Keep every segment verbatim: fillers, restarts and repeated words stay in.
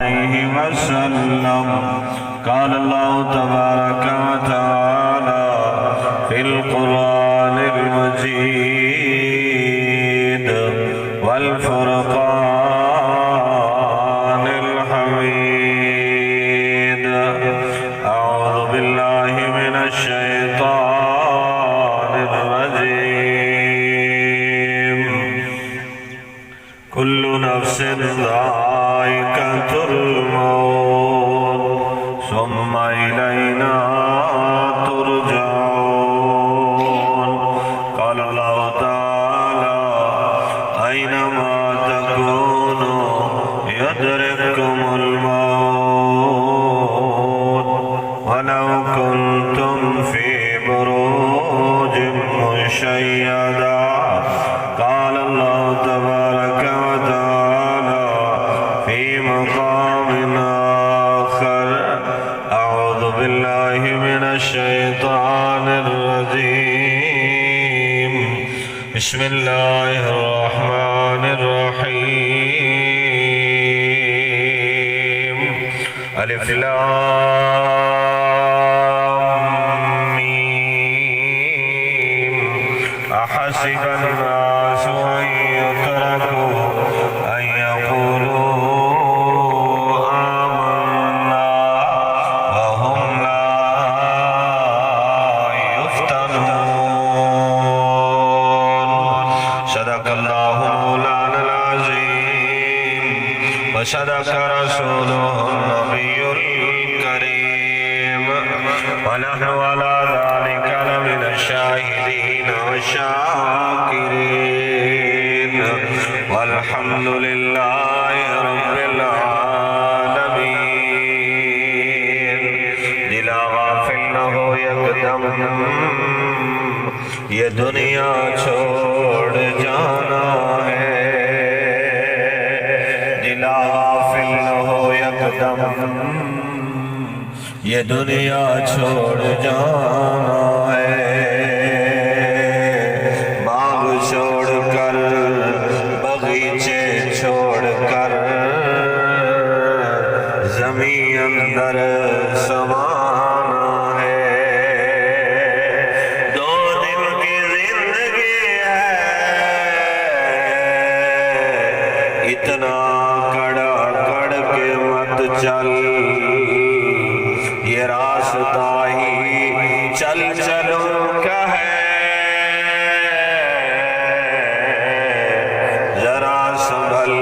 عليه وسلم. قال الله تبارك وتعالى في القرآن المجيد والفرقان الحميد. أعوذ بالله من الشيطان الرجيم. كل نفس ذائقة الموت ثم إلينا ترجعون. قال الله تعالى: أينما تكونوا يدرككم الموت ولو كنتم في بروج مشيدة. قال الله تبارك وتعالى في مقام آخر: أعوذ بالله من الشيطان الرجيم. بسم الله الرحمن الرحيم. الم. أحسب الناس أن يتركوا أن يقولوا آمنا وهم لا يفتنون. صدق الله مولانا العظيم وصدق رسوله النبي الكريم، ونحن على ذلك لمن الشاهدين والشاكرين، والحمد لله رب العالمين. دلا غافل نہ ہو یکدم، یہ دنیا چھوڑ جانا ہے۔ دلا غافل نہ ہو یکدم، یہ دنیا چھوڑ جانا ہے۔ باغ چھوڑ کر، باغیچے چھوڑ کر، زمین اندر سمانا ہے۔ دو دن کی زندگی ہے، اتنا کڑا کڑ کے مت چل، یہ راستہ ہی چل چلوں کا ہے۔ ذرا سنبھل،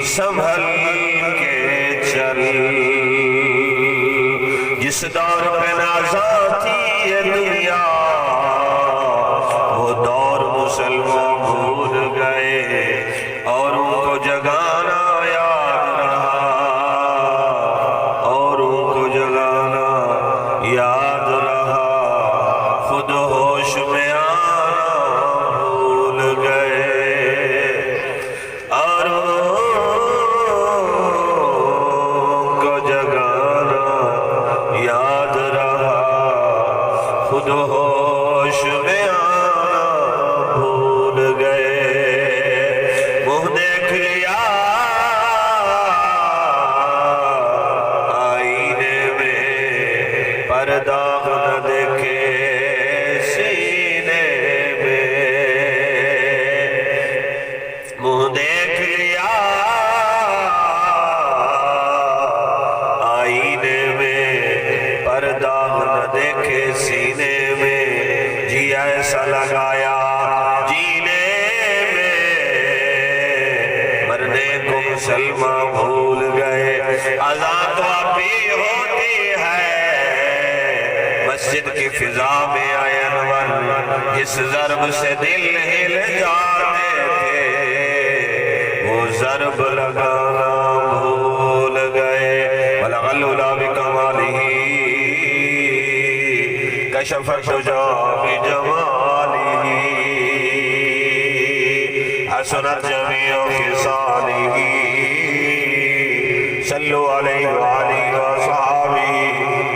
سنبھل کے چل۔ جس دور پہ نازاں تھی یہ دنیا، وہ دور مسلمان بھول گئے۔ اوروں کو جگانا یاد رہا، اوروں کو جگانا یاد رہا، خود ہوش میں آنا بھول گئے۔ اوروں کو جگانا یاد رہا، خود ہوش میں آنا بھول گئے۔ منہ دیکھ لیا آئینے میں، پر داغ نہ دیکھے سینے میں۔ منہ دیکھ لیا آئینے میں، پر داغ نہ دیکھے سینے میں۔ جی ایسا لگایا جینے میں، مرنے کو مسلمان بھول گئے۔ اذان تو اب بھی ہوتی ہے، مسجد کی فضا میں اے انور، جس ضرب سے دل ہل جاتے تھے، وہ ضرب لگانا بھول گئے۔ بلغ العلا بکمالہ، کشف الدجی بجمالہ، حسنت جمیع خصالہ۔ صلوا علیہ وآلہ وصحابہ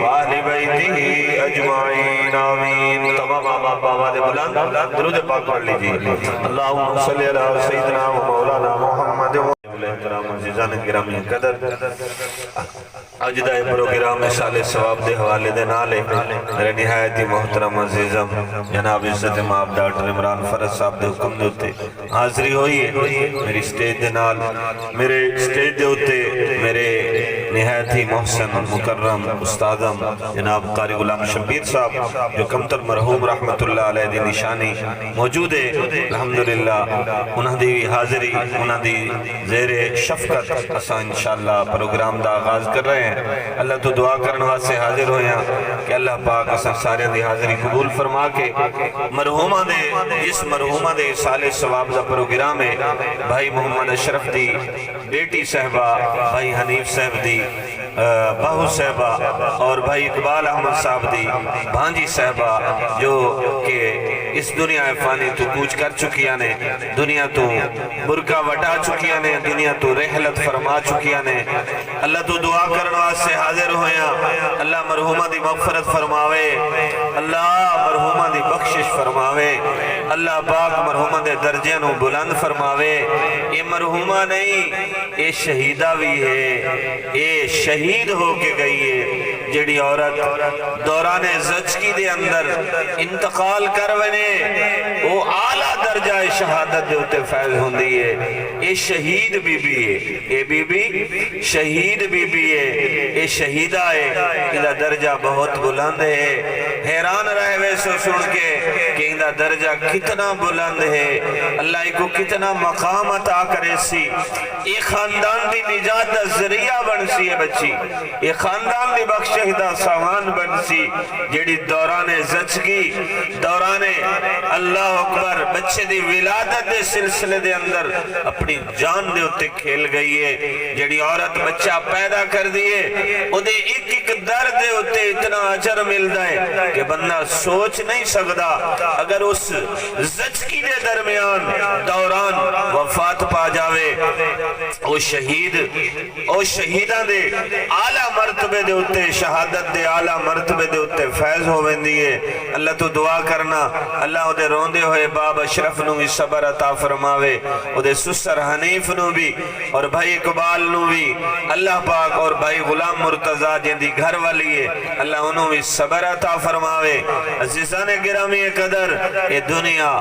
وآل بیتہ اجمعین، آمین۔ تمام احباب آواز بلند درود پاک پڑھ لیجیے۔ اللہم صل علی سیدنا و مولانا محمد۔ احترام عزیزان گرامی قدر، اڄ دا اے پروگرام ایصال ثواب دے حوالے دے نال ہے۔ میرے نہایت ہی محترم عزیزم جناب عزت مآب ڈاکٹر عمران فرج صاحب دے حکم دے اتے حاضری ہوئی ہے۔ میری سٹیج دے نال، میرے سٹیج دے اتے میرے نہایت ہی محسن مکرم استادم جناب قاری غلام شبیر صاحب جو کمتر مرحوم رحمت اللہ علیہ دی نشانی موجود ہے۔ الحمدللہ انہاں دی حاضری، انہاں دی زیر شفقت اساں انشاءاللہ پروگرام دا آغاز کر رہے ہیں۔ اللہ تو دعا کرن واسطے حاضر ہوئے ہیں کہ اللہ پاک اساں ساریاں دی حاضری قبول فرما کے مرحوماں دے، جس مرحومہ دے ایصال ثواب دا پروگرام ہے، بھائی محمد اشرف دی بیٹی صاحبہ، بھائی حنیف صاحب دی، آ، بہو صاحبہ اور بھائی اقبال احمد صاحب دی بھانجی صاحبہ جو کہ اس دنیا فانی تو کوچ کر چکیاں نے، دنیا تو برقع وٹا چکیاں نے، دنیا تو رحلت فرما چکیاں نے۔ اللہ تو دعا کرن واسطے حاضر ہویاں۔ اللہ مرحومہ دی مغفرت فرماوے، اللہ مرحومہ دی بخشش فرماوے، اللہ پاک مرحومہ دے درجیاں نو بلند فرماوے۔ اے مرحومہ نہیں، اے شہیدہ وی ہے، اے شہید ہو کے گئی ہے۔ جیڑھی عورت دوران زچگی دے اندر انتقال کر ونے، او اعلیٰ درجہ شہادت دے اتے فائز ہوندی ہے۔ اے شہید بی بی ہے، اے بی بی شہید بی بی ہے، اے شہیدہ ہے، ایندا درجہ بہت بلند ہے۔ حیران رہ ویسو سن کے کہ ایندا درجہ کتنا بلند ہے، اللہ ایکوں کتنا مقام عطا کریسی۔ اے خاندان دی نجات دا ذریعہ بݨسی اے بچی، اے خاندان دی بخشش دا سامان بݨسی، جیڑھی دوران زچگی، دوران، اللہ اکبر، بچے دی ولادت دے سلسلے دے اندر اپݨی جان دے اتے کھیل گئی ہے۔ جیڑھی عورت بچہ پیدا کردی ہے، اودے اک اک درد دے اتے اتنا اجر ملدا ہے کہ بندہ سوچ نہیں سڳدا۔ اگر اس زچگی دے درمیان، دوران وفات پا جاوے، او شہید، او شہیداں دے اعلیٰ مرتبے دے اتے، شہادت دے اعلیٰ مرتبے دے اتے فائز ہو ویندی ہے۔ اللہ تو دعا کرنا، اللہ اودے روندے ہوئے باب اشرف نو وی صبر عطا فرماوے، اودے سسر حنیف نو وی، اور بھائی اقبال نوں وی اللہ پاک اور بھائی غلام مرتضی جیندی گھر والی ہے، اللہ انہوں وی صبر عطا فرماوے۔ عزیزان گرامی قدر، اے دنیا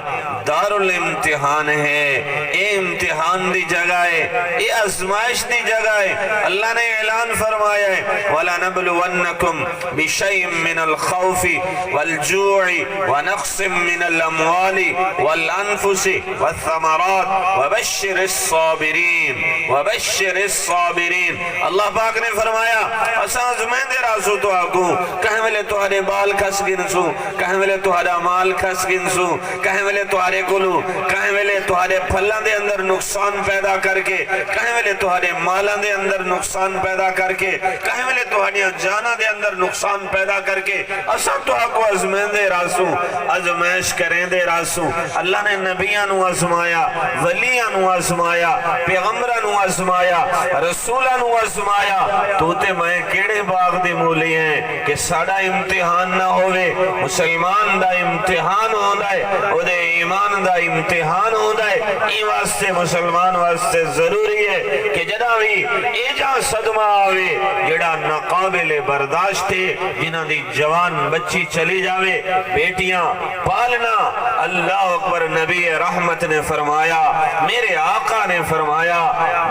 دار الامتحان ہے، اے امتحان دی جگہ ہے، اے آزمائش دی جگہ ہے۔ اللہ نے اعلان فرمایا ہے، وَلَنَبْلُوَنَّكُمْ بِشَيْءٍ مِّنَ الْخَوْفِ وَالْجُوعِ وَنَقْصٍ مِّنَ الْأَمْوَالِ وَالْأَنْفُسِ وَالثَّمَرَاتِ وَبَشِّرِ الصَّابِرِينَ، وَبَشِّرِ الصَّابِرِينَ۔ اللہ پاک نے فرمایا، اساں آزمیندے رہسوں تہاکوں، کہیں ویلے تہاݙے ٻال کھس گھنسوں، کہیں ویلے تہاݙا مال کھس گھنسوں، کہیں ویلے تہاݙے کولوں، کہیں ویلے تہاݙے پھلاں دے اندر نقصان پیدا کر کے، کہیں ویلے تہاݙے مالاں دے اندر نقصان پیدا کر کے، کہیں ویلے تہاݙیاں جاناں دے اندر نقصان پیدا کر کے، اساں تہاکوں آزمیندے رہسوں، آزمائش کریندے رہسوں۔ اللہ نے نبیاں نوں آزمایا، ولیاں نوں آزمایا، پیغمبراں نوں آزمایا، رسولاں نوں آزمایا۔ تو تے میں کیڑھے باغ دی مولی ہیں کہ ساݙا امتحان نہ ہووے؟ مسلمان دا امتحان ہوندا ہے، اودے ایمان دا امتحان ہوندا ہے۔ ایں واسطے مسلمان واسطے ضروری ہے کہ جݙاں وی ایجھا صدمہ آوے جیڑھا ناقابل برداشت ہے، جنہاں دی جوان بچی چلی جاوے، بیٹیاں پالنا۔ اللہ اکبر، نبی رحمت نے فرمایا، میرے آقا نے فرمایا،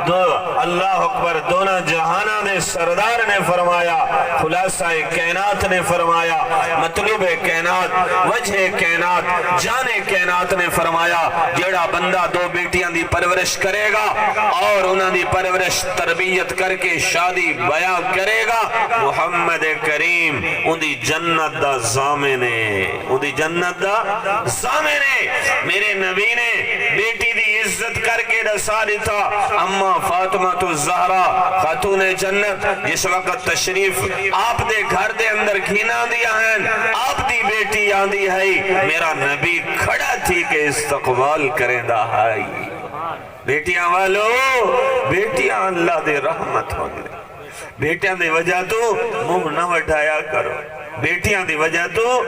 دو، اللہ اکبر، دوناں جہاناں دے سردار نے فرمایا، خلاصہ کائنات نے فرمایا، مطلوب کائنات، وجہ کائنات، جان کائنات نے فرمایا، جیڑھا بندہ دو بیٹیاں دی پرورش کرے گا اور انہاں دی پرورش تربیت کر کے شادی بیاہ کرے گا، محمد کریم اوندی جنت دا ضامن ہے، اوندی جنت دا ضامن ہے۔ میرے نبی نے بیٹی دی عزت کر کے ݙسا ݙتا۔ اماں فاطمۃ الزہرا خاتون جنت جس وقت تشریف آپ دے گھر دے اندر گھن آندیاں ہن، آپ دی بیٹی آندی ہئی، میرا نبی کھڑا تھی کے استقبال کریندا ہئی۔ بیٹیاں والو، بیٹیاں اللہ دے رحمت ہوندے۔ بیٹیاں دی وجہ توں منہ نہ وڈھایا کرو۔ بیٹیاں دی وجہ توں،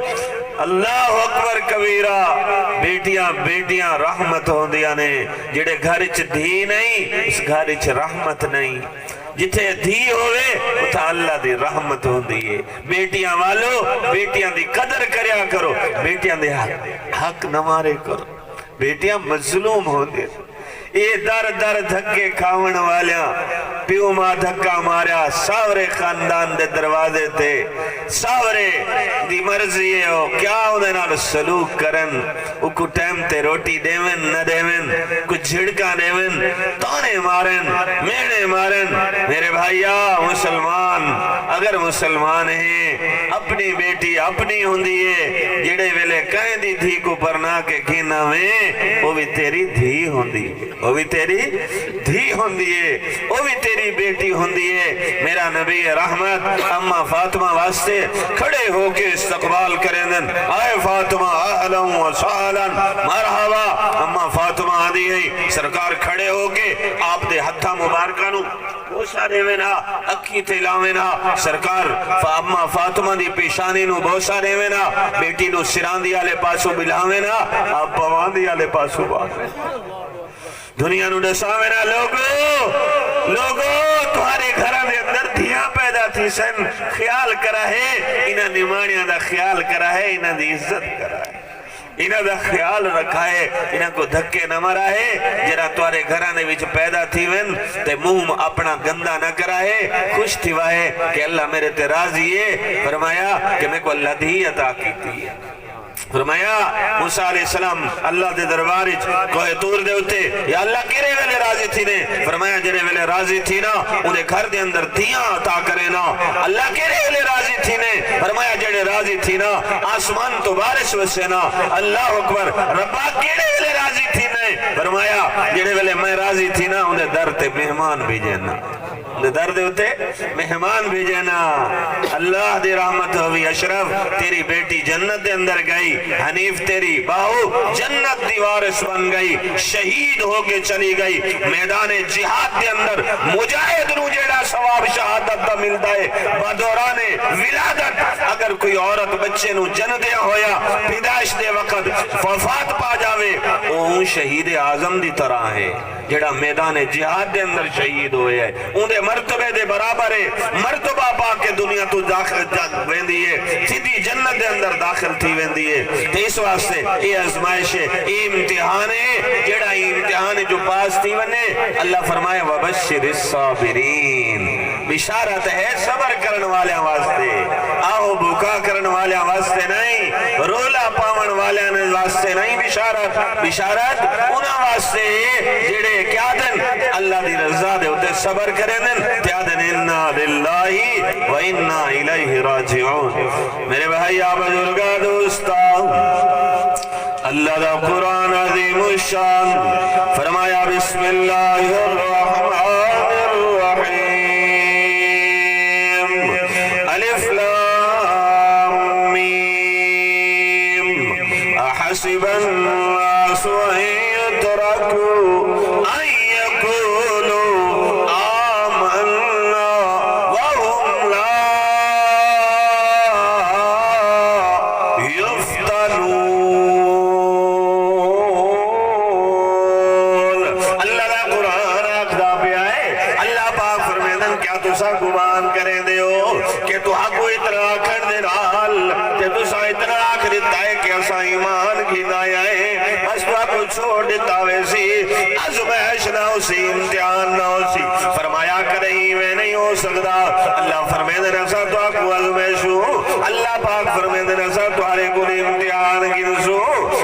اللہ اکبر کبیرہ، بیٹیاں، بیٹیاں رحمت ہوندیاں نے۔ جیڑھے گھر اچ دھی نئیں، اس گھر اچ رحمت نئیں۔ جتھے دھی ہووے، اتھاں اللہ دی رحمت ہوندی ہے۔ بیٹیاں والو، بیٹیاں دی قدر کریا کرو، بیٹیاں دے حق، حق نہ مارے کرو۔ بیٹیاں مظلوم ہوندیاں۔ اے در در دھکے کھاوݨ والیاں، پیو ماء دھکا ماریا، ساورے خاندان دے دروازے تے، ساورے دی مرضی ہے او کیا اوندے نال سلوک کرن، اوکوں ٹائم تے روٹی ݙیون نہ ݙیون، کجھ جھڑکاں ݙیون، طعنے مارن، میݨے مارن۔ میرے بھائیا، مسلمان اگر مسلمان ہیں، اپݨی بیٹی اپݨی ہوندی ہے، جیڑھے ویلے کہیں دی دھی کوں پرنا کے گھن آویں، او وی تیری دھی ہوندی ہے، او وی تیری دھی ہوندی ہے، او وی تیری بیٹی ہوندی ہے۔ میرا نبی رحمت اماں فاطمہ واسطے کھڑے ہو کے استقبال کریندن، اے فاطمہ، اہلا و سہلا، مرحبا۔ اماں فاطمہ آندی ہے، سرکار کھڑے ہو کے آپ دے ہتھاں مبارکاں نوں بوسہ ݙیون ہا، اکھیں تے لاون ہا۔ سرکار ف-، اماں فاطمہ دی پیشانی نوں بوسہ ݙیون ہا، بیٹی نوں سراندی آلے پاسوں ٻلھاون ہا، آپ پواندی آلے پاسوں ٻہاون۔ دنیا نوں ݙساون ہا، لوگو، لوگو، تہاݙے گھراں دے اندر دھیاں پیدا تھیسن، خیال کرا ہے، انہاں نماݨیاں دا خیال کرا ہے، انہاں دی عزت کرا ہے۔ انہاں دا خیال رکھا ہے، انہاں کوں دھکے نہ مرا ہے۔ جیڑھا تہاݙے گھراں دے وچ پیدا تھیون تے منہ اپݨا گندا نہ کرا ہے، خوش تھیوا ہے کہ اللہ میرے تے راضی ہے۔ فرمایا کہ میکوں اللہ دھی عطا کیتی ہے۔ فرمایا، موسیٰ علیہ السلام اللہ دے دربار وچ کوہ طور دے اتے، یا اللہ کیڑھے ویلے راضی تھینے؟ فرمایا، جیڑھے ویلے راضی تھینا، اوندے گھر دے اندر دھیاں عطا کرینا۔ اللہ کیڑھے ویلے راضی تھینے؟ فرمایا، جیڑھے راضی تھینا، آسمان توں بارش وسینا۔ اللہ اکبر۔ ربا کیڑھے ویلے راضی تھینے؟ فرمایا، جیڑھے ویلے میں راضی تھینا، اوندے در تے مہمان بھیجینا۔ اوندے در دے اتے مہمان بھیجینا۔ اللہ دی رحمت ہووی اشرف، تیری بیٹی جنت دے اندر گئی، حنیف تیری بہو جنت دی وارث بن گئی، شہید ہو کے چلی گئی۔ میدان جہاد دے اندر مجاہد نوں جیڑھا ثواب شہادت دا ملدا ہے، بدوران ولادت اگر کوئی عورت بچے نوں جندیاں ہویا پیدائش دے وقت وفات پا جاوے، او اوں شہید اعظم دی طرح ہے، جیڑھا میدان جہاد دے اندر شہید ہویا ہے۔ اوندے مرتبے دے برابر ہے، مرتبہ پا کے دنیا توں داخل جا-، ویندی ہے، سدھی جنت دے اندر داخل تھی ویندی ہے۔ تے اس واسطے اے آزمائش ہے، اے امتحان ہے، جیڑھا اے امتحان جو پاس تھی ونڄے، اللہ فرمائے، "وبشر الصابرین"، بشارت ہے صبر کرݨ والیاں واسطے، آہ و بکا کرݨ والیاں واسطے نہیں، رولا پاوݨ والیاں دے واسطے نہیں بشارت، بشارت انہاں واسطے ہے جیڑھے کیا دن اللہ دی رضا دے اتے صبر کریندن تے آہدن، "انا للہ و انا الیہ راجعون۔" میرے بھائیا، بزرگا، دوستا، اللہ دا قرآن عظیم الشان فرمایا، بسم اللہ الرحمن الرحیم، الف لام میم، احسب الناس ان یترکوا ان یقولوا آمنا وهم لا یفتنون۔ اللہ دا قرآن آکھدا پیا ہے، اللہ پاک فرمیندن، کیا تساں گمان کریندے ہو کہ تہاکوں اتنا آکھݨ دے نال تے تساں اتنا آکھ ݙتا ہے کہ اساں ایمان گھن آئے ہیں، بس تہاکوں چھوڑ ݙتا ویسی، آزمائش نہ ہوسی، امتحان نہ ہوسی۔ فرمایا، کدی ایویں نہیں ہو سکدا۔ اللہ فرمیندن، اساں تہاکوں آزمائشوں، اللہ پاک فرمیندن، اساں تہاݙے کول امتحان گھنسوں۔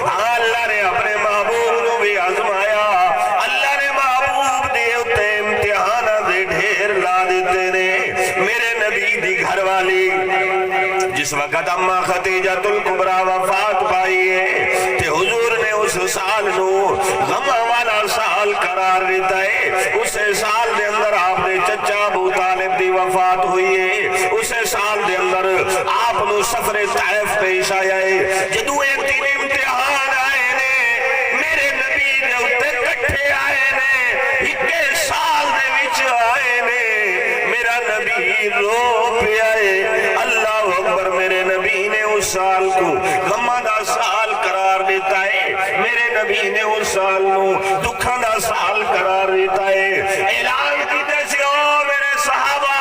ہاں، اللہ نے اپنے محبوب نوں بھی آزمایا، اللہ نے محبوب دے اتے امتحاناں دے ڈھیر لا ݙتے نے۔ میرے نبی دی گھر والی جس وقت اماں خدیجۃ الکبریٰ وفات پائی ہے تے حضور نے اس سال نوں غماں والا سال قرار ݙتا ہے۔ اسے سال دے اندر آپ دے چچا ابو طالب دی وفات ہوئی ہے۔ اسے سال دے اندر آپ نوں سفر طائف پیش آیا ہے۔ جدوں اے تین امتحان آئے نے، میرے نبی دے اتے کٹھے آئے نے، ہکے سال دے وچ آئے نے۔ میرا نبی رو پیا ہے۔ اللہ اکبر، میرے نبی سال کوں غماں دا سال قرار ݙتا ہے۔ میرے نبی نے اس سال نوں دکھاں دا سال قرار ݙتا ہے۔ اعلان کیتے سی، او میرے صحابہ،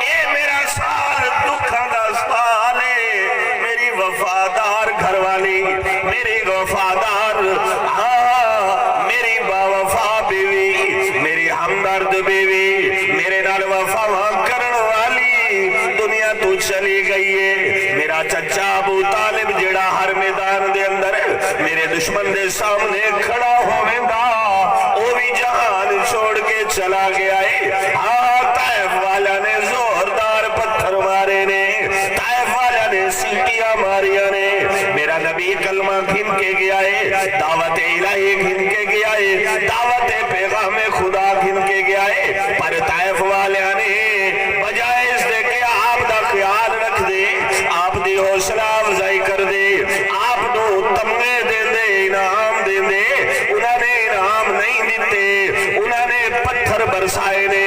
اے میرا سال دکھاں دا سال ہے۔ میری وفادار گھر والی، میری وفادار، ہاں، میری باوفا بیوی، میری ہمدرد بیوی، میرے نال وفاواں کرݨ والی دنیا توں چلی گئی ہے۔ میرا چچا ابو طالب، جیڑھا ہر میدان دے اندر میرے دشمن دے سامنے کھڑا ہوویندا، او وی جہان چھوڑ کے چلا گیا ہے۔ ہاں، طائف والیاں نے زوردار پتھر مارے نے، طائف والیاں نے سیٹیاں ماریاں نے۔ میرا نبی کلمہ گھن کے گیا ہے، دعوت الہی گھن کے گیا ہے، دعوت پیغام خدا گھن کے گیا ہے، پر طائف والیاں نے بجائے اس دے کہ آپ دا خیال رکھ دے، آپ دی حوصلہ افزائی کر دے، آپ نوں تمغے دیندے، انعام دیندے، انہاں نے انعام نہیں دتے، انہاں نے پتھر برسائے نے،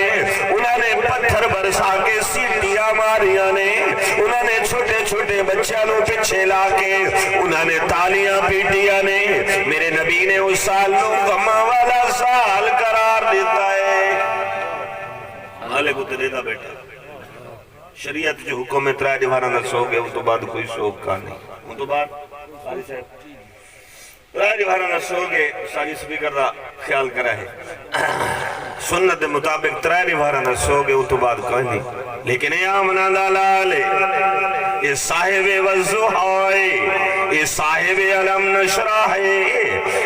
انہاں نے پتھر برسا کے سیٹیاں ماریاں نے، انہاں نے چھوٹے چھوٹے بچیاں نوں پچھے لا کے انہاں نے تالیاں پیٹیاں نے۔ میرے نبی نے اس سال نوں غماں والا سال قرار ݙتا ہے۔ مالک اتنے دا بیٹا، شریعت جو حکم ہے، ترائے دیواروں دا سوگ ہے، اس تو بعد کوئی سوگ کا نہیں۔ اس تو بعد قاری صاحب، ترائے دیواروں دا سوگ ہے، ساری سپیکر دا خیال کرا ہے۔ سنت دے مطابق ترائے دیواروں دا سوگ ہے، اس تو بعد کوئی نہیں۔ لیکن اے آمنہ دا لال ہے، اے صاحب والضحیٰ ہے، اے صاحب الم نشرح ہے،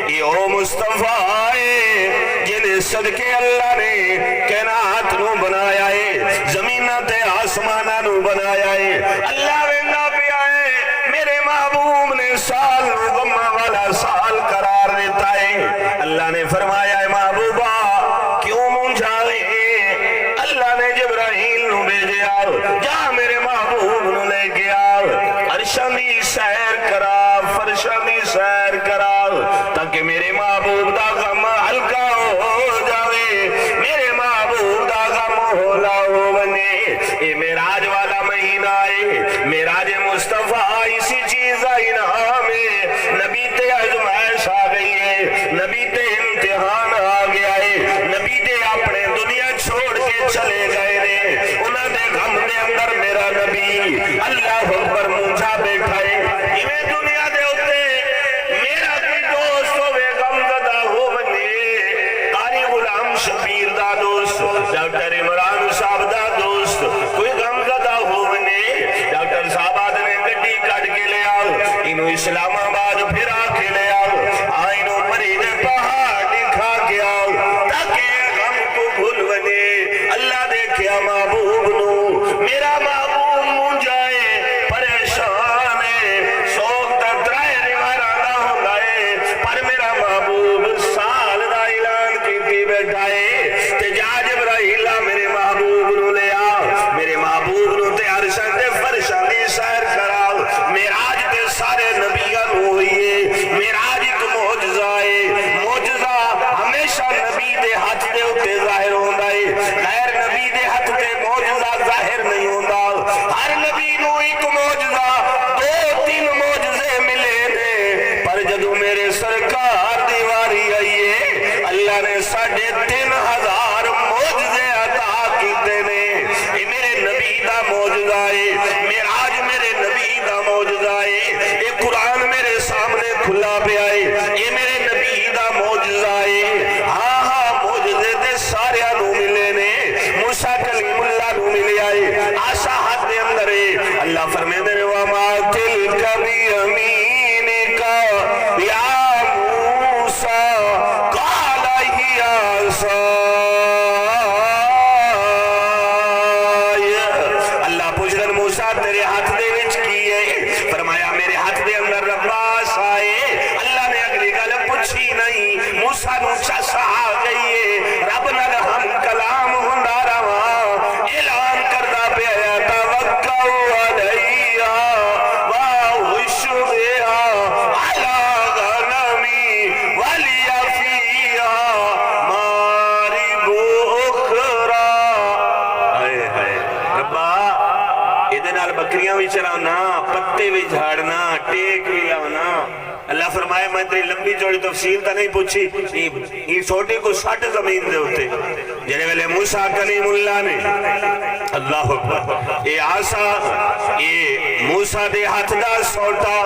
اے او مصطفیٰ ہے جیندے صدقے اللہ نے کائنات نوں بنایا ہے، زمیناں تے آسماناں نوں بنایا ہے۔ اللہ ویندا پیا ہے، میرے محبوب نے سال نوں غماں والا سال قرار ݙتا ہے۔ اللہ نے فرمایا ہے، محبوبا، کیوں مونجھا ہے؟ اللہ نے جبرائیل نوں بھیجیا، جا میرے محبوب نوں لے کے آ، عرشاں دی سیر کرا، فرشاں دی سیر کرا، تاکہ میرے محبوب دا غم ہلکا ہو جاوے، میرے محبوب دا غم ہولا ہو ونڄے۔ اے معراج والا مہینہ ہے، معراج مصطفیٰ اسی چیز دا انعام ہے۔ نبی تے آزمائش آ گئی ہے، نبی تے امتحان آ گیا ہے، نبی تے اپݨے دنیا چھوڑ کے چلے گئے نے۔ انہاں دے غم دے اندر میرا نبی، اللہ اکبر، مونجھا بیٹھا ہے۔ ایویں دنیا دے اُتے میرا کوئی دوست ہووے، غم زدہ ہو ونڄے، قاری غلام شبیر دا دوست، ڈاکٹر عمران صاحب دا دوست، کوئی غم زدہ ہو ونڄے، ڈاکٹر صاحب آہدے نے گڈی کڈھ کے لے آؤ، اینوں اسلام آباد پھرا کے لے آؤ، آ اینوں مری دے پہاڑ ݙکھا کے آؤ، تاکہ اے غم کوں بھل ونڄے۔ اللہ ݙیکھیا محبوب نوں، میرا محبوب مونجھا ہے، پریشان ہے، سوگ تاں ترائے دیواراں دا ہوندا ہے، پر میرا محبوب سال دا اعلان کیتی بیٹھا ہے۔ تے جا جبرائیل آ، میرے محبوب نوں لے آ، میرے محبوب نوں تے عرشاں تے فرشاں دی سیر کرا۔ معراج تے سارے نبیاں نوں ہوئی ہے۔ معراج ہک معجزہ ہے۔ معجزہ ہمیشہ نبی دے ہتھ دے اُتے ظاہر ہوندا ہے، غیر نبی دے ہتھ تے معجزہ دے نال بکریاں وی چراونا، پتے وی جھاڑنا، ٹیک وی لاونا۔ اللہ فرمائے، میں تیری لمبی چوڑی تفصیل تاں نہیں پچھی، ایں، ایں سوٹی کوں سٹ زمین دے اتے۔ جیڑھے ویلے موسیٰ کلیم اللہ نے، اللہ اکبر، اے عصا، اے موسیٰ دے ہتھ دا سوٹا،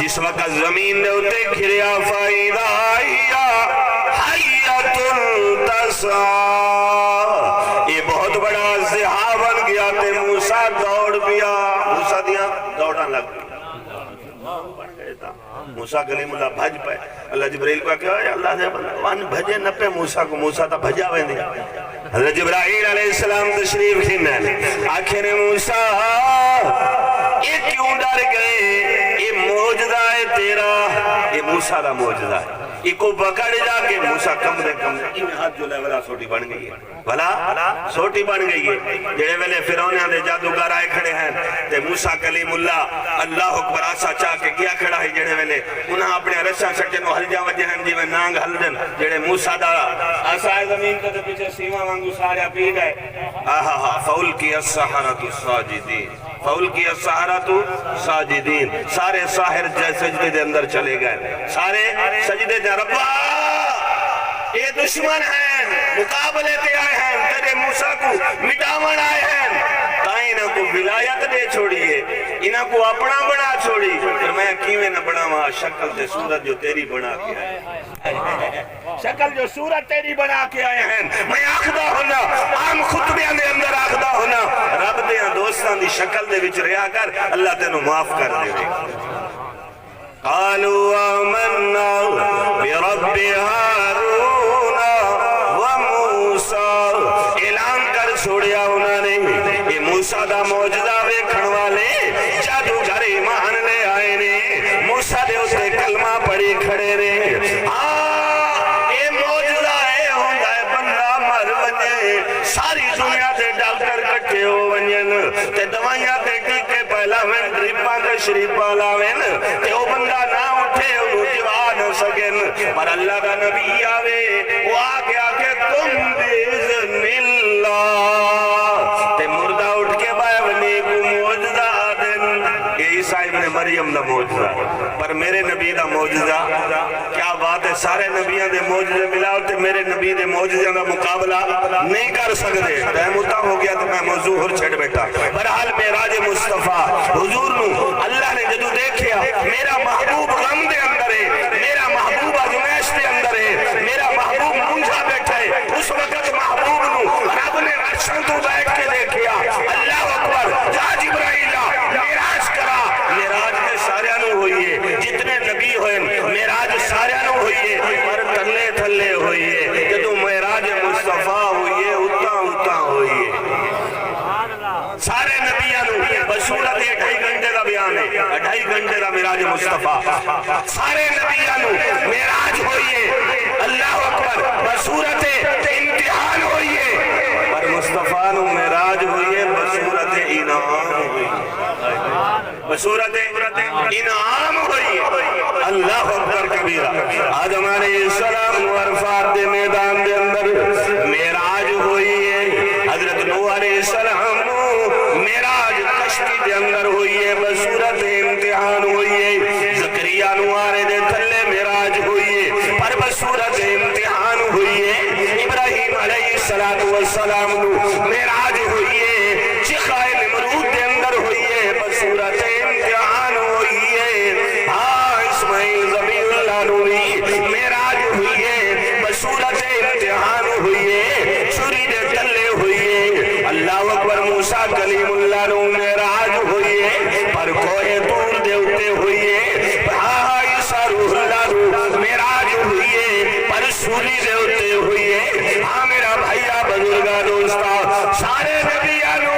جس وقت زمین دے اتے گھریا، فَإِذَا هِيَ حَيَّةٌ تَسْعَىٰ، اے بہت بڑا اژدہا بن گیا تے موسیٰ دوڑ پیا۔ موسیٰ دیاں دوڑاں لگ پئیاں۔ بن گئے تاں موسیٰ کلیم اللہ بھڄ پئے۔ اللہ جبرائیل کوں آکھیا، اے اللہ دے بندے، ونڄ بھڄے نہ پئے موسیٰ کوں، موسیٰ تاں بھڄا ویندے۔ حضرت جبرائیل علیہ السلام تشریف گھن آئے، آکھے نے، موسیٰ، اے کیوں ڈر گئے؟ اے معجزہ ہے تیرا، اے موسیٰ دا معجزہ ہے۔ ایکوں پکڑ جا کے موسیٰ کمبدے کمبدے ایویں ہتھ جو لے ولا سوٹی بن گئی ہے۔ بھلا سوٹی بݨ ڳئی ہے۔ جیڑھے ویلے فرعونیاں دے جادوگر آئے کھڑے ہن تے موسیٰ کلیم اللہ، اللہ اکبر، عصا چا کے ڳیا کھڑا ہے، جیڑھے ویلے انہاں اپݨے رشاں سٹے نو ہلجاں وڄے ہن جیویں نانگ ہلدن، جیڑھے موسیٰ دا عصا ہے زمین تے، تے پچھے سیواں وانگوں ساریا پی ڳئے۔ آہا ہا، فَأُلْقِيَ السَّحَرَةُ سَاجِدِينَ۔ فَأُلْقِيَ السَّحَرَةُ سَاجِدِينَ، سارے ساحر جے سجدے دے اندر چلے ڳئے، سارے سجدے دے۔ ربا، اے دشمن ہن، مقابلے تے آئے ہن، تیرے موسیٰ کوں مٹاوݨ آئے ہن، تاں انہاں کوں ولایت ݙے چھوڑی ہے، انہاں کوں اپݨا بݨا چھوڑی۔ فرمایا، کیویں نہ بݨاواں، شکل تے صورت جو تیری بݨا کے آئے۔ شکل جو صورت تیری بݨا کے آئے ہن۔ میں آکھدا ہونا، عام خطبیاں دے اندر آکھدا ہونا، رب دیاں دوستاں دی شکل دے وچ رہیا کر، اللہ تینوں معاف کر ݙیوے۔ قالوا آمنا برب هارون وموسى۔ اعلان کر چھوڑیا انہاں نے، اے موسیٰ دا معجزہ ویکھݨ والے جادوگر ایمان لے آئے نے، موسیٰ دے اتے کلمہ پڑھی کھڑے نے۔ ہاں، اے معجزہ اے ہوندا ہے، بندہ مر ونڄے، ساری دنیا دے ڈاکٹر کٹھے ہو ونڄن تے دوائیاں تے ٹیکے پئے لاون، ڈرپاں تے شریپاں لاون، تے او بندہ نہ اٹھے، اونوں جیوا نہ سڳن۔ پر اللہ دا نبی آوے، او آ کے آکھے، قم بإذن اللہ، تے مردہ اٹھ کے ٻہہ ونڄے، کوں معجزہ آہدن۔ اے عیسیٰ ابن مریم دا معجزہ، پر میرے نبی دا معجزہ، کیا بات ہے، سارے نبیاں دے معجزے ملاؤ تے میرے نبی دے معجزیاں دا مقابلہ نہیں کر سڳدے۔ ٹائم اتنا ہو گیا تے میں موضوع ہور چھڈ بیٹھا۔ بہرحال، معراج مصطفیٰ، حضور نو اللہ نے جدوں دیکھیا، میرا محبوب غم دے اندر ہے، میرا محبوب آزمائش دے اندر ہے، میرا محبوب مونجھا بیٹھا ہے، اس وقت محبوب نو رب نے عرشاں تو بیٹھ کے دیکھیا۔ اللہ اکبر، یا جبرائیل، معراج کرا۔ معراج تے ساریاں نو ہوئی ہے، جتنے نبی ہوئے، معراج ساریاں نو ہوئی ہے، پر تھلے تھلے ہوئی ہے۔ جدوں معراج مصطفیٰ ہوئی ہے، اتاں اتاں ہوئی ہے۔ سارے نبیاں نو بصورت اڈھائی گھنٹے دا بیان ہے، اڈھائی گھنٹے دا معراج مصطفیٰ۔ سارے نبیاں نو معراج ہوئی ہے، اللہ اکبر، بصورت امتحان ہوئی ہے، پر مصطفیٰ نو معراج ہوئی ہے بصورت انعام ہوئی ہے۔ بصورت انعام ہوئی۔ اللہ اکبر کبیرہ۔ آدم علیہ السلام نو عرفات دے میدان دے اندر معراج ہوئی ہے۔ حضرت نوح علیہ السلام نو معراج کشتی دے اندر ہوئی ہے، بصورت امتحان ہوئی ہے۔ زکریا نو آرے دے تھلے معراج ہوئی ہے، پر بصورت امتحان ہوئی ہے۔ ابراہیم علیہ الصلوۃ والسلام نو معراج ہوئی ہے، چخائے نمرود دے اندر ہوئی ہے، بصورت امتحان ہوئی ہے۔ ہاں، اسماعیل ذبیح اللہ نو وی معراج ہوئی ہے، بصورت امتحان ہوئی ہے، چھری دے تلے ہوئی ہے۔ اللہ اکبر، موسیٰ کلیم اللہ نو معراج ہوئی ہے، پر کوہ طور دے اتے ہوئی ہے۔ ہاں، ہاں، عیسیٰ روح اللہ نو معراج ہوئی ہے، پر سولی دے اتے ہوئی ہے۔ ہاں میرا بھائیا، بزرگا، دوستا، سارے نبیاں نو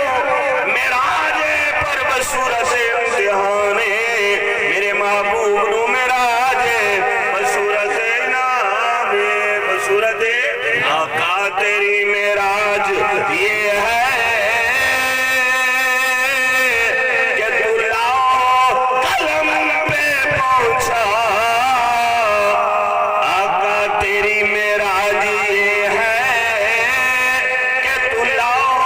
معراج ہے، پر بصورت امتحان ہے۔ میرے محبوب نو معراج ہے، بصورت انعام ہے، بصورت آقا تیری معراج یہ ہے کہ تو لوح قلم پہ پہنچا۔ آقا تیری معراج یہ ہے کہ تو لوح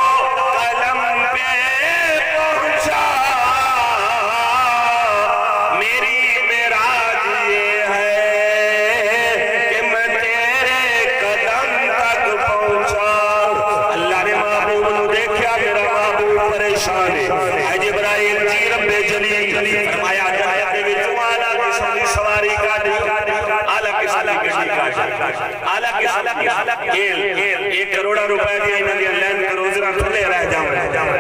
پریشان ہے۔ اے جبرائیل جی، رب جلیل فرمایا، جنت دے وچوں اعلیٰ قسم دی سواری کڈھ، اعلیٰ قسم دی گڈی کڈھ، اعلیٰ قسم دی۔ اے، اے کروڑاں روپے دی انہاں دی لینڈ کروزراں تھلے رہ جاون۔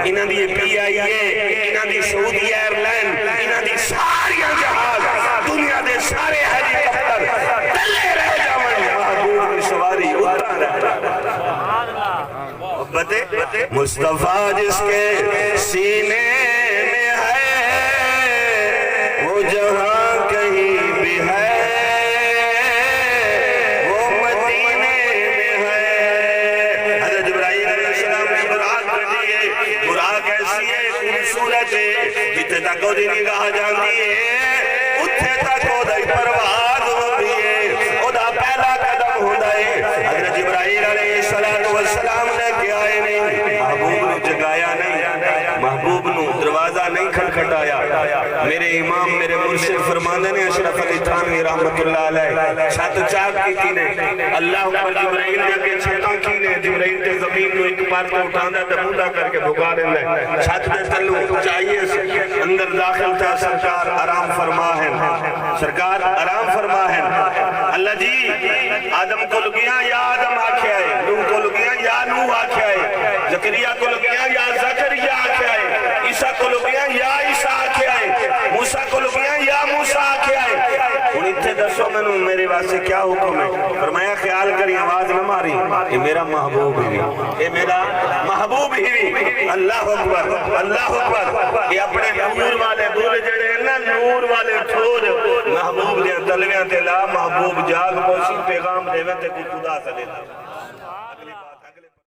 انہاں دی پی آئی اے، انہاں دی سعودی ایئر لائن، انہاں دی ساریاں جہاز، دنیا دے سارے ہیلی کاپٹر تلے رہ جاون۔ محبوب دی سواری اتاں رہ جاون۔ محبت مصطفیٰ جس کے سینے میں ہے، وہ جہاں کہیں بھی ہے، وہ مدینے میں ہے۔ حضرت جبرائیل علیہ السلام نے براق کڈھی ہے، براق ایسی ہے، خوبصورت ہے، جتھے تک اوندی نگاہ جاندی ہے، اتھے تک اوندا ہی پرواز ہوندی ہے، اوندا پہلا قدم ہوندا ہے۔ حضرت جبرائیل علیہ الصلوۃ والسلام نے کیا ہے نہیں، محبوب نوں جگایا نہیں، محبوب نوں دروازہ نہیں کھٹکھٹایا۔ میرے امام، میرے مرشد فرماندے نے، اشرف علی تھانوی رحمۃ اللہ علیہ، چھت چاک کیتی نے، اللہ اکبر، جبرائیل دے اگے چھتاں کی نے، جبرائیل تے زمین نوں ہک پر توں اٹھاندا تے موندا کر کے بھگا ݙیندا ہے۔ چھت دے تلوں چائی اے، اندر داخل تھیا، سرکار آرام فرما ہن، سرکار آرام فرما ہن۔ اللہ جی، آدم کول ڳیاں یا آدم آکھیا ہے، نوح کول ڳیاں یا نوح آکھیا ہے، زکریا کول ڳیاں یا زکریا آکھیا ہے، عیسیٰ کول ڳیاں یا عیسیٰ آکھیا ہے، موسیٰ کول ڳیاں یا موسیٰ آکھیا ہے۔ ہݨ اتھے ݙسو مینوں، میرے واسطے کیا حکم ہے؟ فرمایا، خیال کریں، آواز نہ ماری، اے میرا محبوب ہی، اے میرا محبوب ہی۔ اللہ اکبر، اللہ اکبر۔ اے اپݨے نور والے بل جڑے ہیں نا، نور والے ٹھول محبوب دے تلویاں تے لا، محبوب جاگ پوسی، پیغام ݙیوے تے کوئی خدا سݙے۔